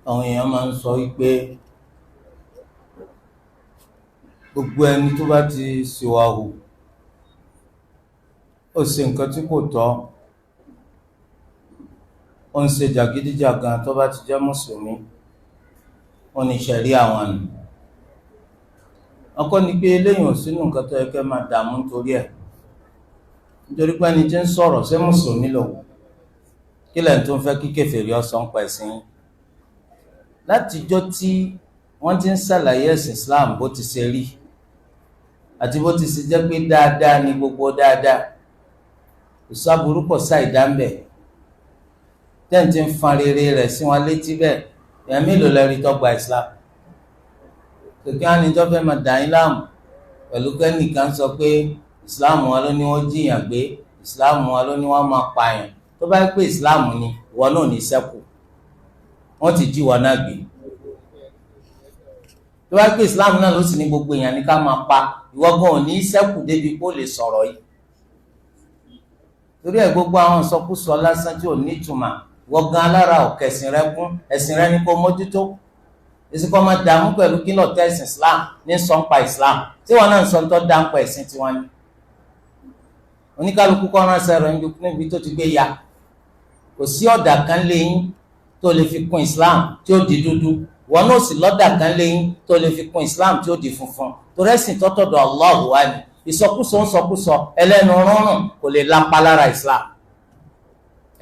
Àwọn èèyàn máa ń sọ wípé gbogbo ẹni tó bá ti ṣìwàhù, ó ṣe nǹkan tí kò tọ́, ó ń ṣe jàgídíjàgan, tó bá ti jẹ́ mùsùlùmí, ó ní ṣẹ̀rí àwọn nù. Ọkọ ni pé eléyìí ò sínú nǹkan tó yẹ kẹ́ máa dààmú nítorí ẹ̀, nítorí pé ẹni tí ń sọ̀rọ̀ ṣé mùsùlùmí lòun, kí lẹ́yìn tó ń fẹ́ kí kèfèrí ọ̀sán pa ẹ̀sìn yín? Látijọ́ tí wọ́n ti ń ṣàlàyé ẹ̀sìn Islam bó ti ṣe rí àti bó ti ṣe jẹ́ pé dáadáa ni gbogbo dáadáa, kò sáburú kò sáìdá ń bẹ̀, tẹ́ǹtì ń fan rere rẹ̀ sí wọn létí bẹ́ẹ̀, èèyàn mélòó lẹ́rìí tó gba Islam? Kòkè á ní tó fẹ́ máa dà yín láàmú pẹ̀lú kẹ́nìkan sọ pé Islam wọn ló ní wọ́n jiyàn gbé, Islam wọn ló ní wọ́n máa pààyàn. Tó bá pé Islam ni, ìwọ náà ní ṣẹ́kù, wọ́n ti jí wọn náà gbé. Tó bá pé Islam náà ló sì ní gbogbo èèyàn ní ká máa pa, ìwọ gan ò ní ṣẹ́kù débi kó lè sọ̀rọ̀ yìí. Torí ẹ̀ gbogbo àwọn ìsọkúsọ lásán tí ò ní ìtumọ̀, ìwọ gan alára ọ̀kẹ́ ẹ̀sìn rẹ kún, ẹ̀sìn rẹ ní kó mójútó. Èsì kọ́ máa dààmú pẹ̀lú kí lọ́ọ́ tẹ́ ẹ̀sìn Islam ní sọ́npa Islam tí wọn náà ń sọ ń tọ́ dáńpa ẹ̀sìn tiwọn ni. Oníkálukú kọ́ ránṣẹ́ rẹ̀ níbi tó ti gbé ya. Kò sí ọ̀dà kan léyìn tó lè fi kún Islam tí ó di dúdú, wọn náà sì lọ́dà kan léyìn tó lè fi kún Islam tí ó di funfun. Torí ẹ̀sìn tọ́tọ̀dọ̀ Allahu wa ni. Ìsọkúsọ ń sọkúsọ ẹlẹ́nu rúnrún kò lè lápá lára Islam.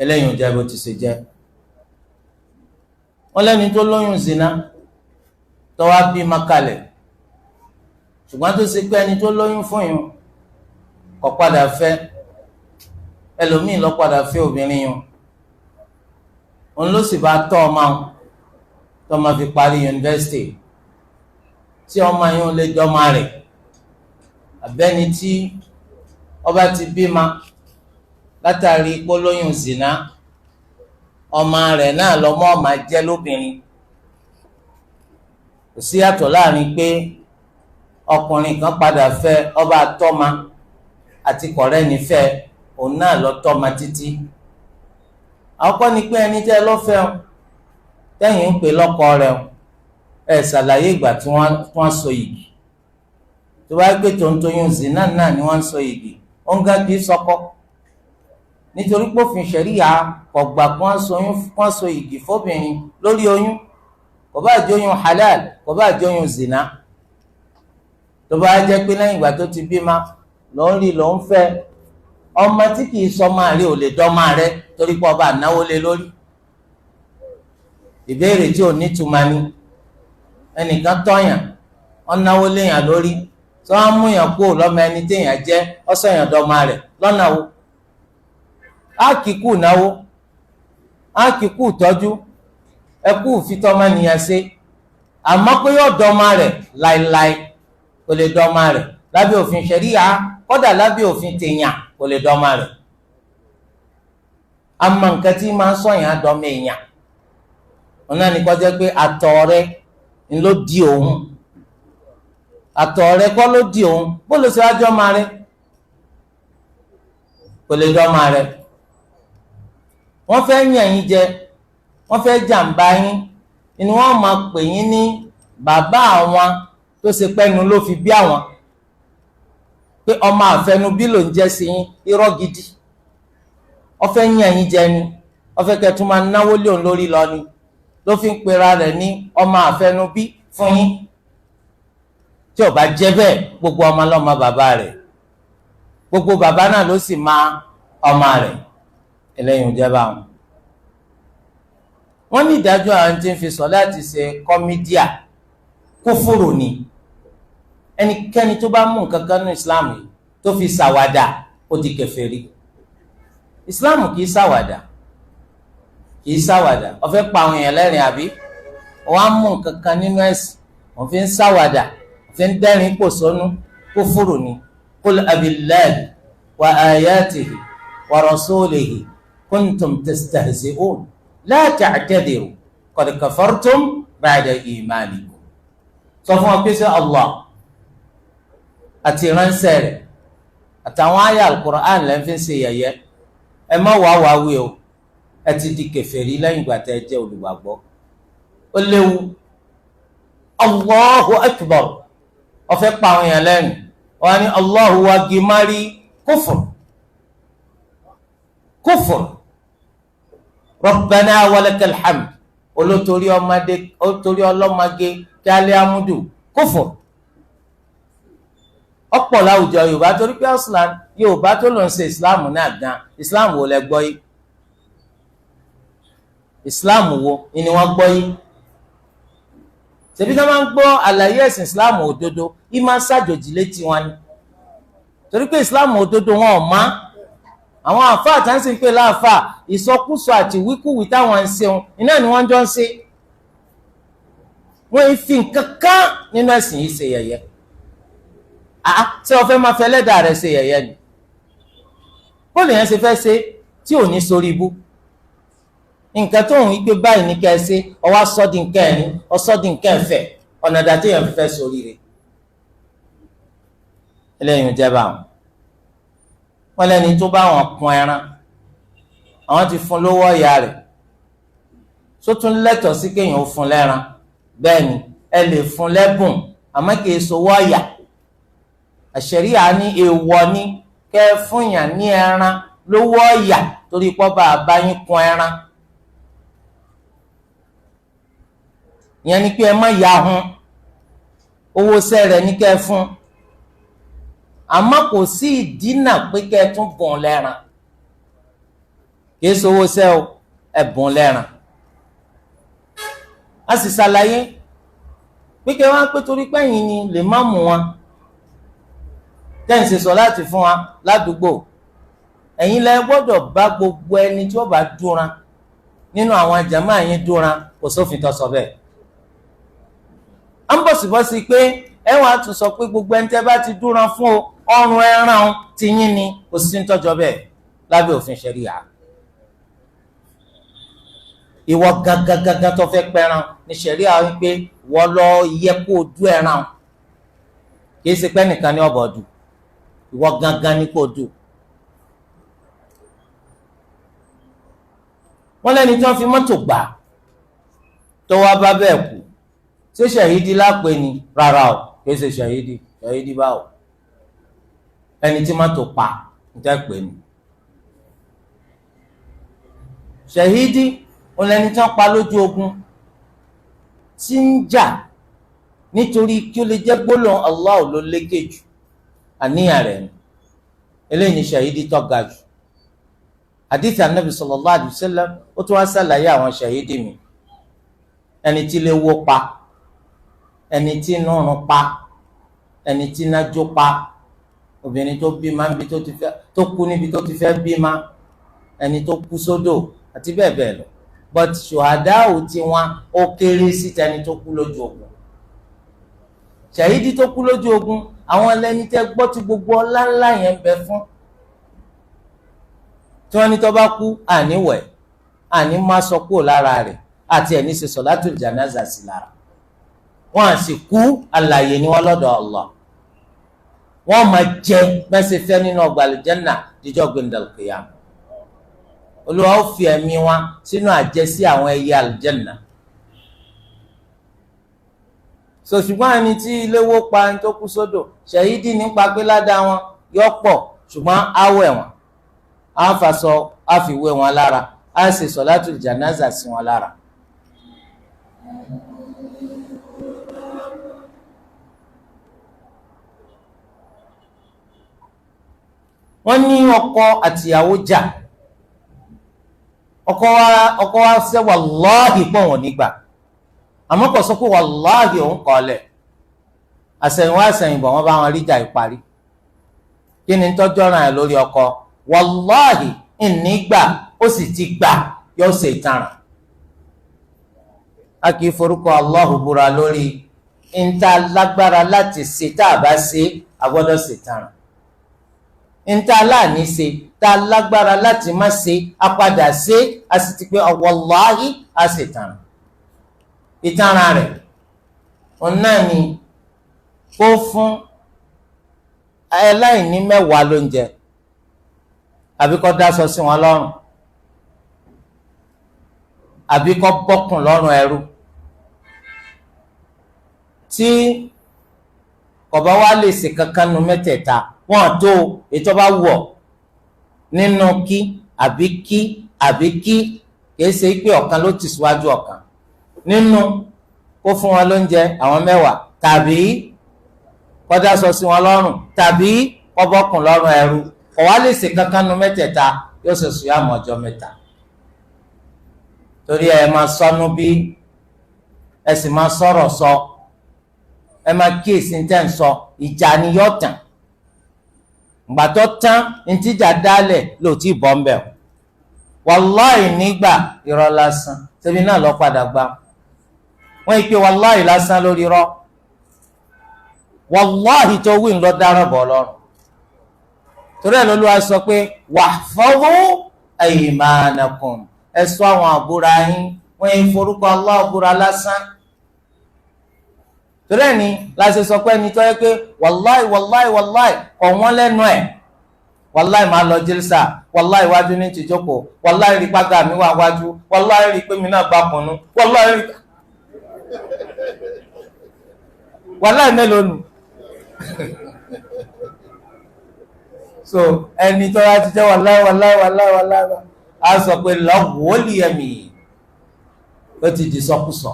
Ẹlẹ́yìn ò jẹ́ bó ti ṣe jẹ́. Wọ́n lẹ́ni tó lóyún zina tó wá bímọ kalẹ̀, ṣùgbọ́n tó ṣe pé ẹni tó lóyún fún yun kò padà fẹ́, ẹlòmíì ló padà fẹ́ obìnrin yun, òun ló sì bá tọ́ ọmọ tó máa fi parí yunifásitì, tí ọmọ yun lè dọ́mọ rẹ̀. Abẹ́ni tí ọba ti bímọ látàrí pólóyún zina, ọmọ rẹ̀ náà lọ́mọ ọmọ jẹ́ lóbìnrin. Kò sí yàtọ̀ láàrin pé ọkùnrin kan padà fẹ́ ọba tọ́ma àti kọ̀rẹ́ni fẹ́, òun náà lọ tọ́ma títí. Àkọ́kọ́ ni pé ẹni tẹ́ lọ́fẹ́ o, tẹ́yìn ń pè lọ́kọ rẹ̀ o, ẹ ṣàlàyé ìgbà tí wọ́n so yìgì. Tó bá gbé tòǹtòyún zina náà ni wọ́n ń so yìgì, ó ń gá kí sọkọ. Nítorí pófin ṣẹ̀ríyà kò gbà kí wọ́n so yìgì fóbìnrin lórí oyún, kò bá jẹ́ oyún halal, kò bá jẹ́ oyún zina. Tó bá jẹ́ pé lẹ́yìn ìgbà tó ti bímọ ló ń rí ló ń fẹ́, ọmọ tí kìí sọmọ rẹ ò lè dọ́mọ rẹ torí pé ọba ànáwó lé lórí. Ìbéèrè tí ò nítumọ̀ ni. Ẹnìkan tọ̀yàn, ọ̀náwó léèyàn lórí, tí wọ́n á mú yàn kúrò lọ́mọ ẹni téèyàn jẹ́, ọ̀sọ̀yàn dọ́mọ rẹ̀ lọ́nà wo? Á kì í kú náwó, á kì í kú tọ́jú, ẹ kú fitọ́mọ nìyẹn ṣe, àmọ́ pé yóò dọ́mọ rẹ̀ láéláé, kò lè dọ́mọ rẹ̀ lábẹ́ òfin ṣẹ̀ríyà, kódà lábẹ́ òfin tèèyàn kò lè dọ́mọ rẹ̀. Àmọ́ nǹkan tí máa ń sọ̀yàn àdọ́mọ èèyàn, wọn náà ní kó jẹ́ pé àtọ̀ rẹ̀ ń ló di òun, àtọ̀ rẹ̀ kọ́ ló di òun, bó ló ṣe wájú ọmọ rẹ̀ kò lè dọ́mọ rẹ̀. Wọ́n fẹ́ yàn yín jẹ, wọ́n fẹ́ jàǹbá yín, ni wọ́n máa pè yín ní bàbá àwọn tó ṣe pẹ́nu ló fi bí àwọn, pé ọmọ àfẹnubí ló ń jẹ́ sí yín. Irọ́ gidi. Wọ́n fẹ́ yàn yín jẹ ni, wọ́n fẹ́ kẹ́ tún máa náwó lé òun lórí lọ ni, ló fi ń pera rẹ̀ ní ọmọ àfẹnubí fún yín. Tí ó bá jẹ́ bẹ́ẹ̀, gbogbo ọmọ lọ́mọ bàbá rẹ̀, gbogbo bàbá náà ló sì máa ọmọ rẹ̀. Eléyìí ń jẹ́ báwọn. Wọ́n ní ìdájọ́ àwọn tí ń fi sọ láti ṣe kọ́mídíà kúfúrù ni. Ẹnikẹ́ni tó bá mú nǹkan kan ní Islam yìí tó fi ṣàwàdà, ó di kèfèrí. Islam kì í ṣàwàdà, kì í ṣàwàdà. Ó fẹ́ pa àwọn èèyàn lẹ́rìn àbí wọ́n á mú nǹkan kan nínú ẹ̀sìn, wọ́n fi ń ṣàwàdà, wọ́n fi ń dẹ́rìn pòṣónú, kúfúrù ni. Qul abillahi wa ayatihi wa rasulihi kuntum tastahzi'un la ta'tadiru qad kafartum ba'da imanikum. Sọ fún wọn pé sẹ Allah àti ìránṣẹ́ rẹ̀ àtàwọn àyà al-Qur'an lẹ́ ń fi ṣe yẹ̀yẹ́, ẹ má wàá wàá wí o, ẹ ti di kèfèrí lẹ́yìn ìgbà tẹ́ ẹ jẹ́ olùgbàgbọ́. Ó léwu. Allahu akbar, ó fẹ́ pa àwọn èèyàn lẹ́rìn, wọ́n ní Allahu wagimari kufur kufur Rabbana walakal hamd, olótorí ọmọdé olótorí ọlọ́mọge kálí amúdù kufur. Ọ̀pọ̀ láwùjọ Yorùbá, torí pé Islam Yorùbá tó ló ń ṣe Islam náà gan, Islam wo lẹ gbọ́ yìí? Islam wo ni wọ́n gbọ́ yìí? Ṣebí tó máa ń gbọ́ àlàyé ẹ̀sìn Islam òdodo yìí máa ń ṣàjòjì létí wọn ni, torí pé Islam òdodo wọn ò má. Àwọn àáfàá tá ń sìn pé láàfáà ìsọkúsọ àti wíkúwí táwọn ń ṣeun iná ni wọ́n jọ ń ṣe. Wọ́n fi nǹkan kan nínú ẹ̀sìn yìí ṣe yẹ̀yẹ́. Àá, ṣé o fẹ́ máa fẹ́ lẹ́dàá rẹ̀ ṣe yẹ̀yẹ́ ni? Bóòlù yẹn ṣe fẹ́ ṣe tí ò ní sórí ibú? Nǹkan tó ń gbé báyìí ní kẹ́ ẹ ṣe, ọwọ́ asọ́dí nǹkan ẹ̀ní, ọsọ́dí nǹkan ẹ̀fẹ̀, ọ̀nà dàtí yẹn fi fẹ́ sórí rẹ̀. Eléyìí ń jẹ́ báwọn. Wọ́n lẹ́ni tó bá wọn kun ẹran, àwọn ti fún lówó ọ̀yà rẹ̀, tó tún lẹ́tọ̀ọ́ sí kéèyàn ó fún lẹ́ran? Bẹ́ẹ̀ ni, ẹ lè fún lẹ́bùn, àmọ́ kì í sowó ọ̀yà. Àṣẹríà ní èèwọ̀ ni kẹ́ ẹ fún yàn ní ẹran lówó ọ̀yà torí pọ́ bá a bá yín kun ẹran. Ìyẹn ni pé ẹ má ya hun, owó sẹ́ rẹ̀ ní kẹ́ ẹ fún, àmọ́ kò sí ìdínà pé kẹ́ ẹ tún bùn lẹ́ran. Kìí sowó sẹ́ o, ẹ bùn lẹ́ran. A sì ṣàlàyé pé kẹ́ wọ́n á pé torí pé ẹ̀yin ni lè má mú wọn tẹ́ǹsì sọ láti fún wa ládùúgbò, ẹ̀yin lẹ gbọ́dọ̀ bá gbogbo ẹni tí ó bá dúnra nínú àwọn jàmáà yín dúnra. Kò sófin tó sọ bẹ́ẹ̀. À ń bọ̀sibọ́sí pé ẹ wàá tún sọ pé gbogbo ẹni tẹ́ bá ti dúnra fún o, ọrùn ẹran ti yín ni. Kò sí ń tọ́jọ́ bẹ́ẹ̀ lábẹ́ òfin ṣẹ̀ríà. Ìwọ gangan tó fẹ́ pẹran ní ṣẹ̀ríà wípé wọ́n lọ yẹ kó o dú ẹran, kì í ṣe pé nìkan ní ọ̀bọ̀ dù, ìwọ gangan ní kó o dù. Wọ́n lẹ́ni tí wọ́n fi mọ́tò gbà tó wá bá bẹ́ẹ̀ kú, ṣé ṣàhídì lápè ni? Rárá o, kì í ṣe ṣàhídì. Ṣàhídì báwo? Ẹni tí mọ́tò pa ń tẹ́ pè ní ṣàhídì. Òun lẹni tí wọ́n pa lójú ogun tí ń jà nítorí kí ó lè jẹ́ gbólóhùn Allah ló lékè jù, àníyàn rẹ̀ ni. Eléyìí ni ṣàhídì tó ga jù. Àdìsí anabi sallallahu alaihi wasallam ó tún wá ṣàlàyé àwọn ṣàhídì mi: ẹni tí lè wó pa, ẹni tí nùrùn pa, ẹni tí nájó pa, obìnrin tó bímọ níbi tó ti fẹ́, tó kú níbi tó ti fẹ́ bímọ, ẹni tó kú sódò àti bẹ́ẹ̀ bẹ́ẹ̀ lọ. But ṣùhàdáù tiwọn ó kéré sí tẹni tó kú lójú ogun. Ṣàhídì tó kú lójú ogun, àwọn ẹlẹ́ni tẹ́ gbọ́ tí gbogbo ọlá ńlá yẹn ń bẹ fún, tí wọ́n ní tó bá kú àníwẹ̀, àní má sọ kúrò lára rẹ̀, àti ẹni ṣe sọ̀látùl jánásà sí lára. Wọ́n á sì kú alààyè ni wọ́n lọ́dọ̀ Allah. Wọ́n máa jẹ bẹ́sẹ̀ fẹ́ nínú ọgbà àlùjánnà díjọ́ gbẹ̀ndàlùkìyàm. Olúwa ó fi ẹ̀mí wọn sínú àjẹsí àwọn ẹyẹ àlùjánnà. So ṣùgbọ́n ẹni tí ilé wó pa, ẹni tó kú sódò, ṣàhídì nípa pé ládàá wọn yọ pọ̀, ṣùgbọ́n áwọ̀ ẹ̀wọ̀n á fàṣọ, á fi wé wọn lára, á sì sọ̀látùl jánásà sí wọn lára. Wọ́n ní ọkọ àtìyàwó jà, ọkọ wa ṣe wàláhì pọ̀ wọ́n nígbà, àmọ́ kò sọ pé wàláhì òun kọ́ lẹ̀. Àsẹ̀yìnwá àsẹ̀yìnbọ̀ wọ́n bá wọn rí jà ìparí. Kí ni tọ́jú ọ̀ràn ẹ̀ lórí ọkọ? Wàláhì ìnígbà, ó sì ti gbà, yóò ṣe ìtaràn. A kì í forúkọ Allahu búra lórí níta lágbára láti ṣe, tá a bá ṣe a gbọ́dọ̀ ṣe ìtaràn. Níta láàní ṣe, tá a lágbára láti má ṣe, a padà ṣe, a sì ti pé wàláhì a ṣe ìtaràn. Ìtaràn rẹ̀ òun náà ni kó fún aláìní 10 lóúnjẹ, àbí kó dáṣọ sí wọn lọ́rùn, àbí kó bọ́kùn lọ́rùn ẹrú, Tí kọ̀bá wa lè ṣe kankan nu mẹ́tẹ̀ẹ̀ta, wọ́n tó ètò bá wọ̀ nínú kí àbí kí àbí kí, kìí ṣe pé ọ̀kan ló ti síwájú ọ̀kan. Nínú kó fún wọn lóúnjẹ àwọn mẹ́wàá, tàbí kọjá sọ sí wọn lọ́rùn, tàbí kọ́bọ́kùn lọ́rùn ẹrú. Kò wá lè ṣe kankan nu mẹ́tẹ̀ẹ̀ta, yóò ṣe sùyàmù ọjọ́ mẹ́ta. Torí ẹ máa sọnù bí ẹ sì máa sọ̀rọ̀ sọ, ẹ máa kíyèsí ní tẹ́ ń sọ. Ìjà ni yóò tàn, ìgbà tó tán ntíjà dálẹ̀ ló ti bọ́ ń bẹ̀ o. Wàláì nígbà irọ́ lásán, ṣebí náà lọ padà gbà wọ́n yìí pé wàláì lásán lórí irọ́. Wàláì tó wí ń lọ dáràn bọ̀ lọ́rùn. Torí ẹ̀ lÓlúwa sọ pé wahfazu aymanakum, ẹ ṣọ́ àwọn àbúra yín. Wọ́n yìí forúkọ Allah àbúra lásán. Torí ẹ̀ ni láti sọ pé ẹni tó yẹ pé wàláì wàláì wàláì kọ̀ wọ́n lẹ́nu ẹ̀, wàláì máa lọ jírísà, wàláì wájú ní tìjókòó, wàláì rí pàgà mi wà wájú, wàláì rí pé mi náà gbà kùnú, wàláì rí wàláì mélòó nù. So ẹni tó yá ti jẹ́ wàláì wàláì wàláì wàláì, á sọ pé lọ́wọ́lì ẹ̀mí ó ti di sọkúsọ.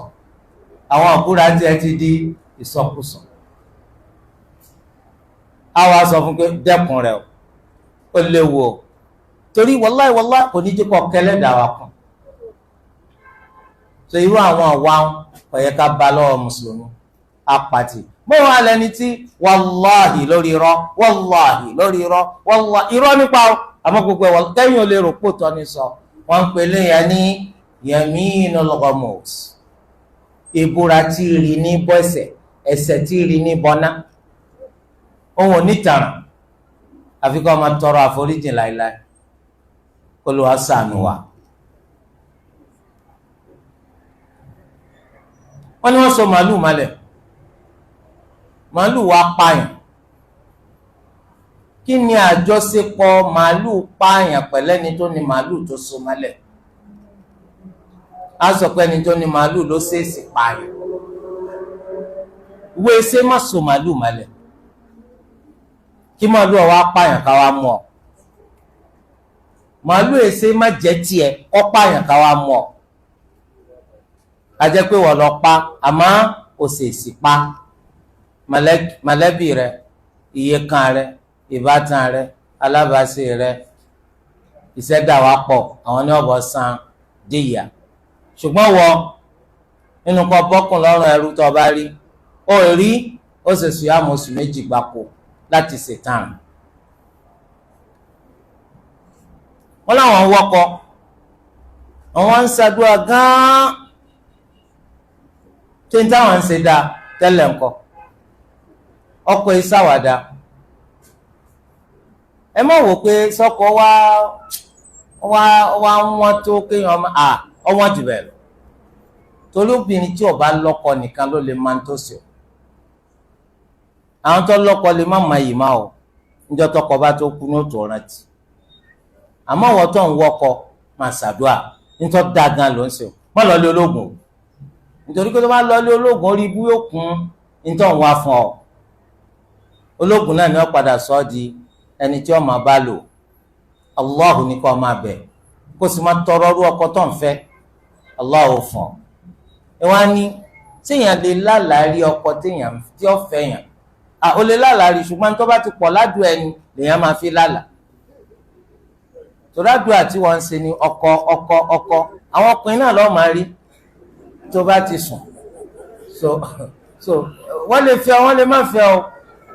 Àwọn àbúrò àti ẹ ti di ìsọkúsọ. Á wá sọ fún pé dẹ́kun rẹ̀ ó léwu o, torí wàláì wàláì kò ní jẹ́ kó kẹlẹ́dàá wa kàn. So irú àwọn àwa kò yẹ ká ba lọ́wọ́ mùsùlùmí apàtì. Bó wà lẹni tí wàláhì lórí irọ́, wàláhì lórí irọ́, wàláhì irọ́ nípa o, àmọ́ gbogbo ẹ̀ kẹ́yìn ò lè rò pò tọ́ ni sọ. Wọ́n ń pè léyìn ní yaminul ghamus, ìbúra tí rí ní bọ́ ẹsẹ̀, ẹsẹ̀ tí rí ní bọ́ná. Òun ò ní tàràn, àfi kó máa tọrọ àforíjìn láéláé. Kó ló wá ṣàánú wa. Wọ́n ní wọ́n sọ màálù malẹ̀, màálù wa pààyàn. Kí ni àjọṣepọ̀ màálù pààyàn pẹ̀lẹ́ni tó ní màálù tó so malẹ̀? A sọ pé ẹni tó ní màálù ló ṣèèṣì pààyàn. Ìwé ṣe má so màálù malẹ̀, kí màálù ọ̀wá pààyàn ká wá mú ọ. Màálù èsè má jẹ́ tiẹ̀ kọ́ pààyàn ká wá mú ọ. A jẹ́ pé wọ́n lọ pa, àmọ́ ò ṣèèṣì pa. Mọ̀lẹ́bí rẹ, iyekan rẹ, ìbátan rẹ, alábàáṣe rẹ, ìṣẹ̀dá wa pọ̀, àwọn ní ọ̀bọ̀ san díyà. Ṣùgbọ́n wọ nínú kọ bọ́kùn lọ́rùn ẹrú tó bá rí, ó rí, ó sì sùyàmù oṣù méjì gbáko láti ṣètàn. Wọ́n láwọn ń wọ́kọ, àwọn ń ṣàdúrà gan-an, tí ń táwọn ń ṣe dáa tẹ́lẹ̀ ńkọ́. Ọkọ ìsáwàdà, ẹ má wò pé sọkọ wá wá wá wọ́n tó kéèyàn à ọwọ́n jù bẹ́ẹ̀ lọ. Torí obìnrin tí ó bá lọ́kọ nìkan ló lè máa ń tó sí o. Àwọn tó lọ́kọ lè má máa yìí má o, níjọ́ tọkọ bá tó kú ní òtò rántí. Àmọ́ wọ́n tó ń wọ́kọ máa ṣàdúà, nítorí dáa gan ló ń ṣe o. Má lọ lé ológun o, nítorí pé tó bá lọ lé ológun orí ibú yóò kún nítorí òun wá fún ọ. Ológun náà ni wọ́n padà sọ ọ́ di ẹni tí wọ́n máa bá lò. Allahu ní kó máa bẹ̀, kó sì máa tọrọ ọrú ọkọ tó ń fẹ́. Allahu fún ọ. Ẹ wá ní téèyàn lè lálàárí ọkọ téèyàn tí ó fẹ́ yàn. À ó lè lálàárí, ṣùgbọ́n tó bá ti pọ̀ ládùú ẹni lèèyàn máa fi lálàá. Torí àdúrà tí wọ́n ń ṣe ni ọkọ ọkọ ọkọ. Àwọn ọkùnrin náà lọ́ọ́ máa rí tó bá ti sùn. So wọ́n lè fẹ́ ọ, wọ́n lè má fẹ́ ọ.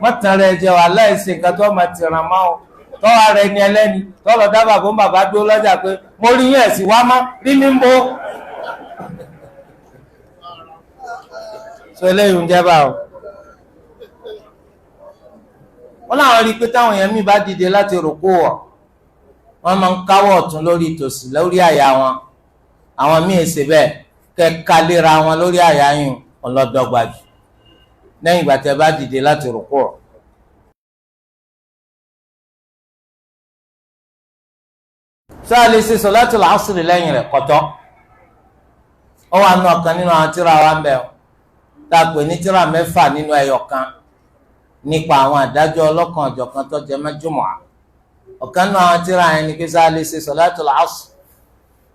Wọ́n tàn rẹ̀ jẹ́ wà láìsí nǹkan tó máa ti ràn máa ọ. Tọ́wọ́ rẹ̀ ni ẹlẹ́ni, tọ́lọ̀ dá bàbá ń bàbá dúró lọ́jà pé mo rí yín ẹ̀sìn wá má rí mi ń bo. So eléyìí ń jẹ́ bá o. Wọ́n láwọn rí i pé táwọn èèyàn míì bá dìde láti rùkú wọ̀, wọ́n máa ń káwọ́ ọ̀tún lórí tòsì lórí àyà wọn. Àwọn míì ṣe bẹ́ẹ̀ kẹ́ka léra wọn lórí àyà yín ọlọ́dọ́gba jù lẹ́yìn ìgbà tẹ́ bá dìde láti rùkú wọ̀. Sáà lè ṣe sọ̀látùl ásìrì lẹ́yìn rẹ̀ kọ̀tọ́. Ó wà nù ọ̀kan nínú àwọn tírà wa ń bẹ̀. tá a pè ní tírà mẹ́fà nínú ẹyọ kan nípa àwọn àdájọ́ ọlọ́kan ọ̀jọ̀kan tó jẹ mọ́ jùmọ̀á. Ọ̀kan náà àwọn tírà yẹn ni kí sáà lè ṣe sọ̀látùl asr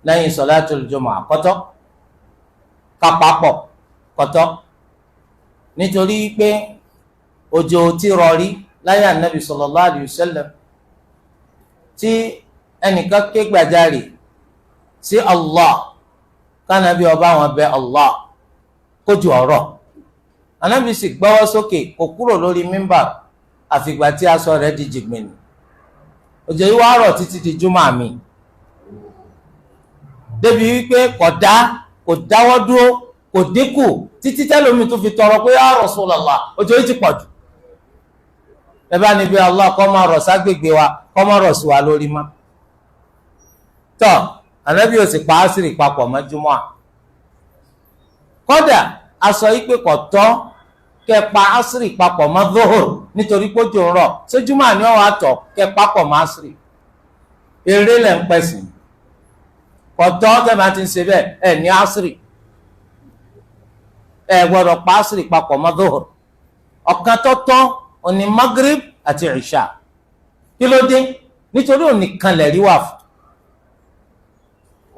lẹ́yìn sọ̀látùl jùmọ̀á kọ́tọ́ kápápọ̀ kọ́tọ́, nítorí pé òjò ti rọrí láyé ànábì sallallahu alayhi wa sallam tí ẹnìkan ké gbàjarè sí Allah kánábì ọba àwọn bẹ Allah kójú ọ̀rọ̀. Ànábì sì gbọ́wọ́ sókè kò kúrò lórí mímbà àfìgbà tí aṣọ rẹ̀ di jìgbìnì. Òjò yìí wá rọ̀ títí di júmọ̀ àmì, débi wípé kò dá, kò dáwọ́ dúró, kò dínkù títí tẹ́lómi tó fi tọrọ pé ya Rasulullah òjò yìí ti pọ̀ jù. Ẹ bá níbi Allah kọ́ máa rọ̀ ságbègbè wa, kọ́ máa rọ̀ sí wa lórí má. Tọ́ Ànábì ò sì pa ásìrì papọ̀ mọ́ júmọ́ à. Kódà aṣọ yìí pé kò tọ́ kẹ́ pa ásìrì papọ̀ mọ́ dóhùr nítorí pé òjò ń rọ̀, ṣé júmọ́ àní ọ̀wọ́ àtọ̀ kẹ́ papọ̀ mọ́ ásìrì. Eré lẹ̀ ń pẹ̀sìn. Kò tọ́ tẹ́ máa ti ń ṣe bẹ́ẹ̀ ẹ̀ ní ásìrì. Ẹ gbọ́dọ̀ pa ásìrì papọ̀ mọ́ dóhùr. Ọ̀kan tọ́tọ́ òní magrib àti ìṣà. Kí ló dé? Nítorí òní kan lẹ̀rí wà fún.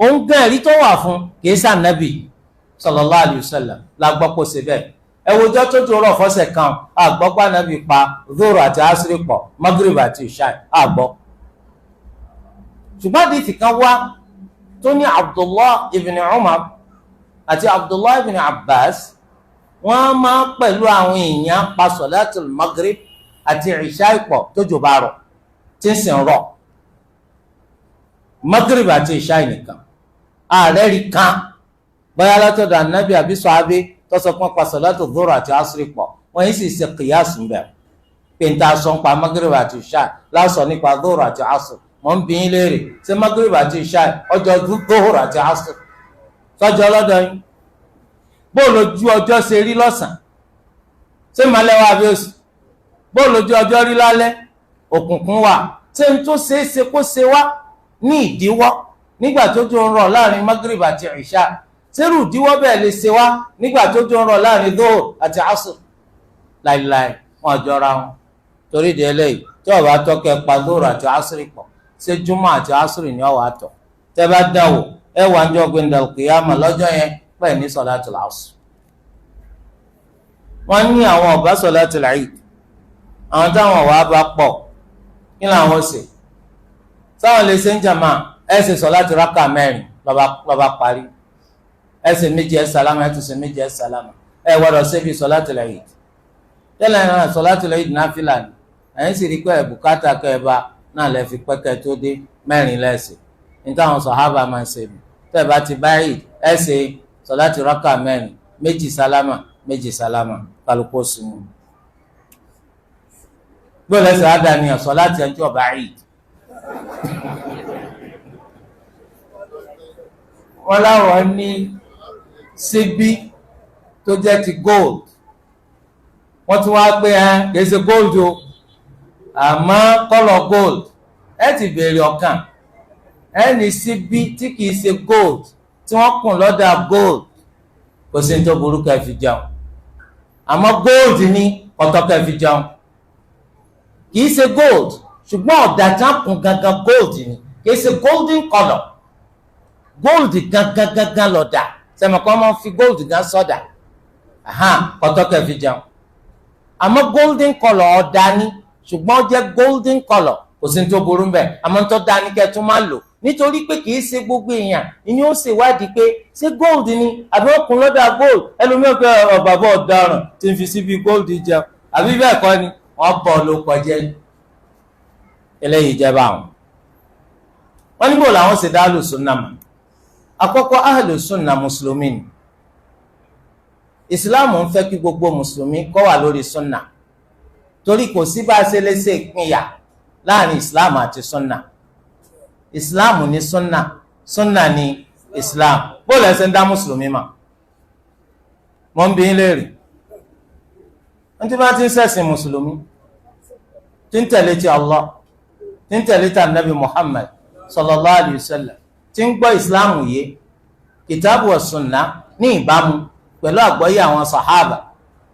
Òun gan ẹ̀rí tó wà fún kìí sànàbì sallallahu alayhi wa sallam la gbọ́ kó ṣe bẹ́ẹ̀. Ẹ wòjọ́ tó tó rọ̀ fọ́sẹ̀ kan, àgbọ́ pa nàbì pa dóhùr àti ásìrì pọ̀ magrib àti ìṣà àgbọ́. Ṣùgbọ́n àdìsí kan wá tó ní Abdullah ibn Umar àti Abdullah ibn Abbas wọ́n máa pẹ̀lú àwọn èèyàn pa sọ̀látul magrib àti ìṣá ìpọ̀ tó jò bá rọ̀ tí ń sì ń rọ̀. Magrib àti ìṣá nìkan ààrẹ rí kan bóyá látọ̀dọ̀ ànábì àbí sọ̀hábí tó sọ pé pa sọ̀látul dhuhr àti asri pọ̀, wọ́n yìí sì ṣe kìyàsù ń bẹ̀ pé n ta sọ ń pa magrib àti ìṣá lásọ nípa dhuhr àti asri. Mọ̀ ń bi yín léèrè ṣé magrib àti ìṣá ọjọ́ dhuhr àti asri sọ́jọ́ ọlọ́dọ̀ yín? Bóòlù ojú ọjọ́ ṣe rí lọ́sàn, ṣé màlẹ́ wà bí òsì? Bóòlù ojú ọjọ́ rí lálẹ́, òkùnkùn wà. Ṣé n tó ṣeé ṣe kó ṣe wá ní ìdíwọ́ nígbà tó jọ ń rọ̀ láàrin magrib àti ìṣá? Ṣérù ìdíwọ́ bẹ́ẹ̀ lè ṣe wá nígbà tó jọ ń rọ̀ láàrin dóhùr àti asr? Láìláì wọn jọra wọn. Torí di eléyìí tí ó bá tọ́kẹ́ pa dóhùr àti asr pọ̀, ṣé júmọ̀ àti asr ni ó wà tọ̀? Tẹ́ bá dáwò ẹ wà ń jọ gbẹndàlùkìyàmà lọ́jọ́ yẹn pẹ̀ ní sọ̀látul asr. Wọ́n ní àwọn ọ̀bá sọ̀látul Eid, àwọn táwọn wàá bá pọ̀ kí làwọn ṣe? Sáwọn lè ṣe ń jàmá, ẹ ṣe sọ̀látul rákà mẹ́rin lọ́ba parí, ẹ ṣe méjì ẹ sálámà, ẹ tún ṣe méjì ẹ sálámà, ẹ gbọ́dọ̀ ṣe bí sọ̀látul Eid. Tẹ́lẹ̀ náà sọ̀látul Eid náfìlà ni, ẹ̀yìn sì rí pé ẹ̀ bùkátà kẹ́ ẹ bá náà lẹ́ fi pẹ́kẹ́ tó dé mẹ́rin lẹ́sẹ̀ ní táwọn sàhábà máa ń ṣe mi. Tẹ́ ẹ bá ti bá Eid ẹ ṣe sọláàtì rákà mẹ́rin, méjì sálámà, méjì sálámà, kálukú sinmi. Gbọ́dọ̀ ẹsẹ̀ àdáníyàn sọláàtì ẹni tí ọba Eid. Wọ́n láwọn ní síbí tó jẹ́ ti gold. Wọ́n tún wá pé ẹ kìí ṣe gold o, àmọ́ kọ́lọ̀ gold. Ẹ ti béèrè ọ̀kan. Ẹ ní síbí tí kìí ṣe gold tí wọ́n kùn lọ́dà gold, kò sí ní tó burú ká fi jẹun. Àmọ́ gold ní ọ̀tọ̀ ká fi jẹun. Kìí ṣe gold ṣùgbọ́n ọ̀dà tí wọ́n kùn gangan gold ni, kìí ṣe golden colour. Gold gangan gangan lọ́dà, sẹ́mi kọ́ máa ń fi gold gan sọ́dà, ọ̀tọ̀ ká fi jẹun. Àmọ́ golden colour ọ̀dà ni, ṣùgbọ́n ó jẹ́ golden colour, kò sí ní tó burú mbẹ̀. Àmọ́ tó dáa ní kẹ́ tún máa lò, nítorí pé kìí ṣe gbogbo èèyàn ni ó ṣèwádìí pé ṣé gold ni àbí ó kún lọ́dà gold. Ẹlòmíràn pé bàbá ọ̀daràn tí ń fi síbi gold jẹun, àbí bẹ́ẹ̀ kọ́ ni, wọ́n bọ̀ ló kọjá eléyìí jẹba àwọn. Wọ́n níbo làwọn ṣe dá alùsùnà mọ̀? Àkọ́kọ́, alùsùnà mùsùlùmí ni. Ìsìláàmù ń fẹ́ kí gbogbo mùsùlùmí kó wà lórí sunna, torí kò sí bá a ṣe lè ṣe ìpínyà láàrin ìsìláàmù àti sunna. Ìsìláàmù ní sunna, sunna ní ìsìláàmù. Bóòlù ẹsẹ̀ ń dá mùsùlùmí mà? Mọ̀ ń bi yín léèrè. Wọ́n ti bá ti ń ṣẹ̀sìn mùsùlùmí, tí ń tẹ̀lé ti Allah, tí ń tẹ̀lé ti anabi Muhammad sallallahu alayhi wa sallam, tí ń gbọ́ ìsìláàmù yé, kìtàbù wa sunna ní ìbámu pẹ̀lú àgbọ́yé àwọn sàhábà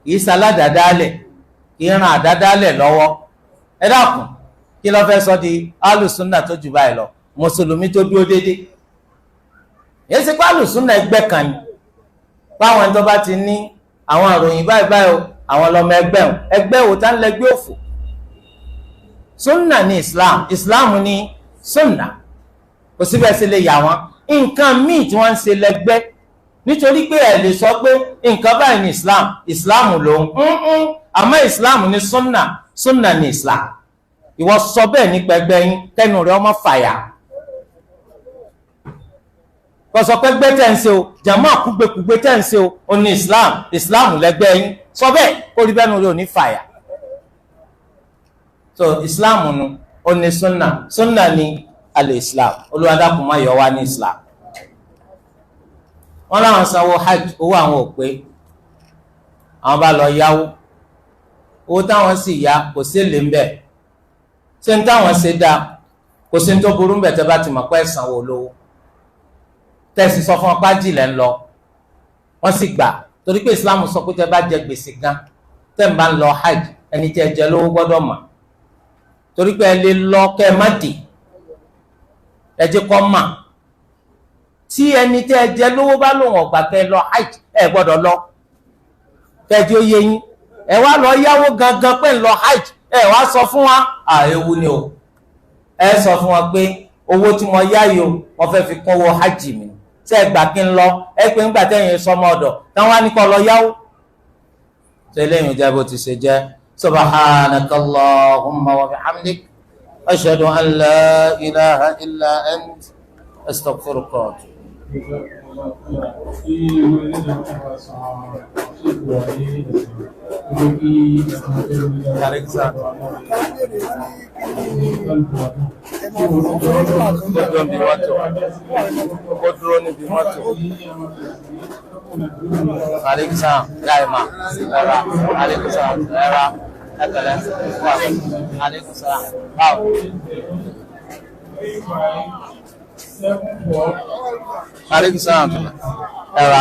kìí ṣaládàádálẹ̀, kìí ran àdádálẹ̀ lọ́wọ́. Ẹ dákun, kí ló fẹ́ sọ di alùsùnà tó jù báyìí lọ? Mùsùlùmí tó dúró déédéé. Yìí ṣe pé alùsùnà ẹgbẹ́ kan ni, báwọn tó bá ti ní àwọn àròyìn báyìí báyìí o, àwọn lọmọ ẹgbẹ́ o, ẹgbẹ́ wo tá ń lẹgbẹ́ òfò? Sunna ni Islam, Islam ni sunna. Kò síbẹ̀ sí lè yà wọ́n. Nǹkan míì tí wọ́n ń ṣe lẹ́gbẹ́, nítorí pé ẹ lè sọ pé nǹkan báyìí ni Islam, Islam lòun ń àmọ́ Islam ni sunna, sunna ni Islam. Ìwọ sọ bẹ́ẹ̀ nípa ẹgbẹ́ yín kẹ́nu rẹ ọmọ fàyà. Kò sọ pé ẹgbẹ́ tẹ̀ ń ṣe o, jàmọ́ kúgbekúgbe tẹ̀ ń ṣe o, ó ní Islam, Islam lẹ́gbẹ́ yín. Sọ bẹ́ẹ̀ kó rí bẹ́ẹ̀ nu rẹ ò ní fàyà. So Islam nu, ó ní sunna, sunna ni al-Islam. Olúwa dákun má yọ wá ní Islam. Wọ́n láwọn sanwó hajj, owó àwọn ò pé, àwọn bá lọ yáwó, owó táwọn sì yá kò sí èlé ń bẹ. Ṣé ń táwọn ṣe dáa? Kò sí ní tó burú ń bẹ tẹ́ bá ti mọ̀ pé ẹ sanwó olówó, tẹ́sí sọ fún ọpá jìnlẹ̀ ń lọ, wọ́n sì gbà, torí pé Islam sọ pé tẹ́ bá jẹ gbèsè gan, tẹ́ ń bá ń lọ hajj, ẹni tẹ́ jẹ lówó gbọ́dọ̀ mọ̀, torí pé ẹ lè lọ kẹ́ ẹ má dì, ẹ jẹ́ kó mà. Tí ẹni tẹ́ ẹ jẹ lówó bá lòun ọ̀gbà kẹ́ ẹ lọ hajj, ẹ gbọ́dọ̀ lọ, kẹjọ yé yín. Ẹ wá lọ yáwó gangan pé ń lọ hajj, ẹ wá sọ fún wa, ewu ni o. Ẹ sọ fún wa pé owó tí mo yá yìí o, mo fẹ́ fi kún owó hajj mi, ṣé ẹ gbà kí n lọ? Ẹ pé ńgbà tẹ́yìn sọmọ ọ̀dọ̀ táwọn á ní kọ́ lọ yáwó. Ṣé lẹ́yìn jẹ́ bó ti ṣe jẹ́? Subhanakallahumma wa bihamdik, ashhadu an la ilaha illa ant, astaghfiruka. Ó dúró níbi mọ́tò. Aleykum láìma ẹ̀rà, aleykum ẹ̀rà, ẹ̀kẹ̀lẹ̀ wà, aleykum báwo. Aleykum ẹ̀rà.